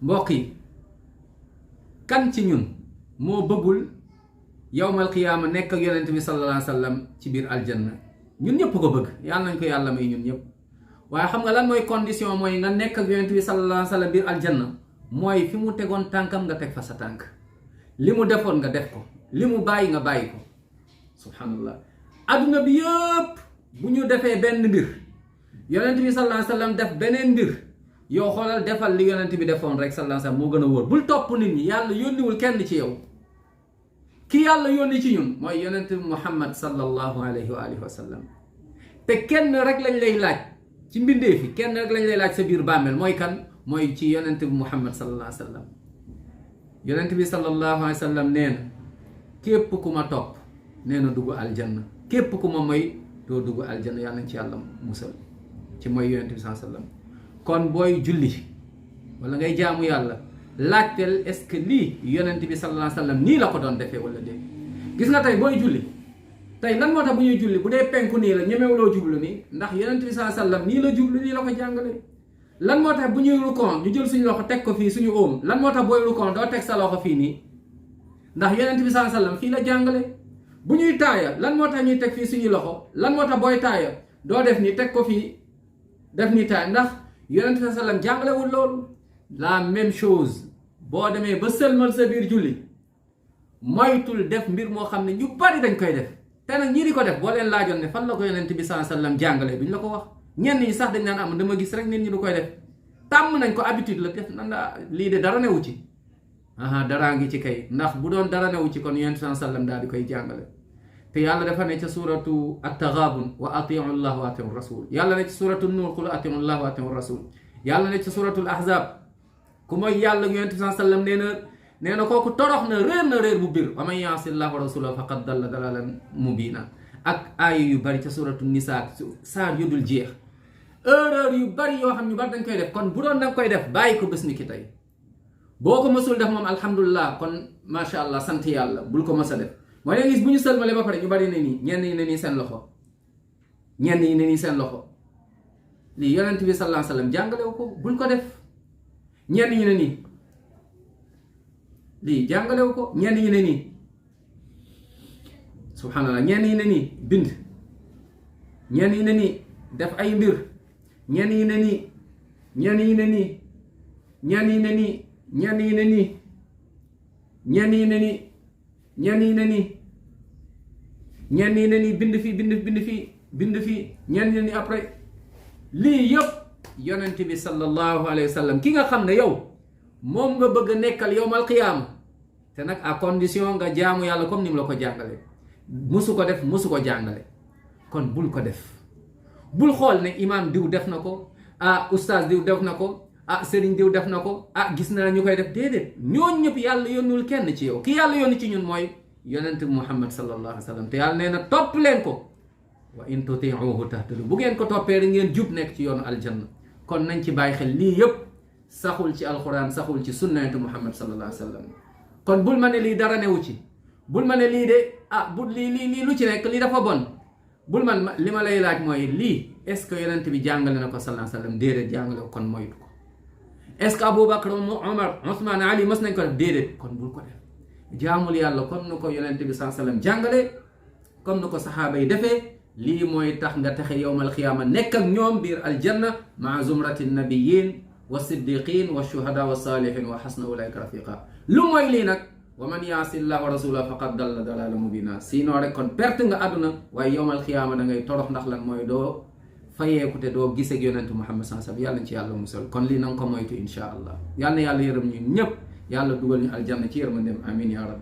mbokk yi kan ci ñun moo bëggul yawmal qiyaama nekk ak yonent bi sallallahu alayhi wa sallam ci biir aljanna ñun ñëpp ko bëgg yàlla nañ ko yàlla may ñun ñëpp waaye xam nga lan mooy condition mooy nga nekk ak yonent bi sallallahu alayhi wa sallam biir aljanna mooy fi mu tegoon tànkam nga teg fa sa tànk li mu defoon nga def ko li mu bàyyi nga bàyyi ko subhanallah adduna bi yëpp bu ñu defee benn mbir yonent bi sallallahu alayhi wa sallam def beneen mbir yow xoolal defal li yonent bi defoon rek sallallahu alayhi wa sallam moo gën a wóor bul topp nit ñi yàlla yónniwul kenn ci yow ki yàlla yónni ci ñun mooy yonent bi muhammad sallallahu alayhi wa alihi wa sallam te kenn rek lañ lay laaj ci mbindeef yi kenn rek lañ lay laaj sa biir bàmmeel mooy kan mooy ci yonent bi muhammad sallallahu alayhi wa sallam yonent bi sallallahu alayhi wa sallam nee na képp ku ma topp nee na dugg aljanna képp ku ma moy doo dugg aljanna yàlla nañ ci yàlla musal ci mooy yonent bi sallallahu alayhi wa sallam kon booy julli wala ngay jaamu yàlla laajteel est-ce que lii yonent bi sallallahu alayhi wa sallam nii la ko doon defee wala déet gis nga tey booy julli tey lan moo tax bu ñuy julli bu dee penku nii la ñemewuloo jublu nii ndax yonent bi sallallahu alayhi wa sallam nii la jublu nii la ko jàngale lan moo tax bu ñuy rukoon ñu jël suñu loxo teg ko fii suñu óom lan moo tax booy rukoon doo teg sa loxo fii nii ndax yonent bi sallallahu alayhi wa sallam fii la jàngale bu ñuy taaya lan moo tax ñuy teg fii suñu loxo lan moo tax booy taaya doo def nii teg ko fii def nii taaya ndax yonent bi sallallahu alayhi wa sallam jàngalewul loolu la même chose boo demee ba sëlmal sa biir julli moytul def mbir moo xam ne ñu bari dañ koy def te nag ñii di ko def boo leen laajoon ne fan la ko yonent bi sallallahu alayhi wa sallam jàngale duñ la ko wax ñenn ñi sax dañ naan am dama gis rek nit ñi du koy def tàmm nañ ko habitude la def nan la lii de dara newu ci daraa ngi ci kay ndax bu doon dara newu ci kon yonent bi sallallahu alayhi wa sallam daal di koy jàngale te yàlla dafa ne ca suratu at-taghabun wa atiu llah wa atiu rasul yàlla ne ci suratu nuur qul atiu llah wa atiu rasul yàlla ne ci suratul ahzab ku mooy yàlla yonent bi sallallahu alayhi wa sallam nee na kooku torox na réer bu bir wa man yaasi llah wa rasulahu faqad dalla dalalan mubina ak aaya yu bari ca suratu nisa saar yu dul jeex erreur yu bari yoo xam ñu bari dañ koy def kon bu doon danga koy def bàyyi ko bés ni ki tey boo ko mësul def moom alhamdulilah kon macha allah sant yàlla bul ko mës a def mooy leen gis bu ñu sëlmale ba pare ñu bari ne nii ñenn ñi ne nii seen loxo ñenn ñi ne nii seen loxo lii yonent bi sallallahu alayhi wa sallam jàngalewu ko bul ko def ñenn ñi ne nii lii jàngalewu ko ñenn ñi ne nii subhanallah ñenn ñi ne nii bind ñenn ñi ne nii def ay mbir ñenn ñi ne nii ñenn ñi ne nii ñenn ñi ne nii ñenn ñi ne nii ñenn ñi ne nii ñenn ñi ne nii ñenn ñi ne nii bind fii bind fii ñenn ñi ne nii après lii yëpp yonent bi sallallahu alayhi wa sallam ki nga xam ne yow moom nga bëgg a nekkal yawmal qiyaama te nag à condition nga jaamu yàlla comme ni mu la ko jàngale musu ko def musu ko jàngale kon bul ko def bul xool ne imaam diw def na ko oustaz diw def na ko sëriñ diw def na ko gis naa ñu koy def déedéet ñooñu ñëpp yàlla yónnul kenn ci yow ki yàlla yónni ci ñun mooy yonent muhammad sallallahu alayhi wa sallam te yàlla nee na topp leen ko wa in tutiuhu tahtadu bu ngeen ko toppee rek ngeen jub nekk ci yoonu aljanna kon nañ ci bàyyi xel lii yëpp saxul ci alquran saxul ci sunnatu muhammad sallallahu alayhi wa sallam kon bul ma ne lii dara newu ci bul ma ne lii de bu lii lu ci nekk lii dafa bon bul man li ma lay laaj mooy lii est-ce que yonent bi jàngale na ko sallallahu alayhi wa sallam déedéet jàngale ko kon moytu ko est-ce que Aboubacar Omar Ousmane Ali mas nañ ko def déedéet kon bul ko def jaamul yàlla comme nu ko yonent bi sallallahu alayhi wa sallam jàngale comme nu ko saxaaba yi defee lii mooy tax nga texe yowmal xiyaama nekk ak ñoom biir aljanna maa zumrati nabiyin wa siddiqin wa shuhada wa salihin wa xasna ulaika rafiqa lu mooy lii nag wa man yaasi llah wa rasulahu faqad dalla dalala mubina sinon rek kon perte nga àdduna waaye yowmal xiyaama da ngay torox ndax lan mooy doo fayeeku te doo giseeg yonentu muhammad sallallahu alayhi wa sallam yàlla ci yàlla musal kon lii na nga ko moytu insha allah yàlla na yàlla yërëm ñu ñëpp yàlla dugal ñu aljanna ci yërmandeem amin ya rab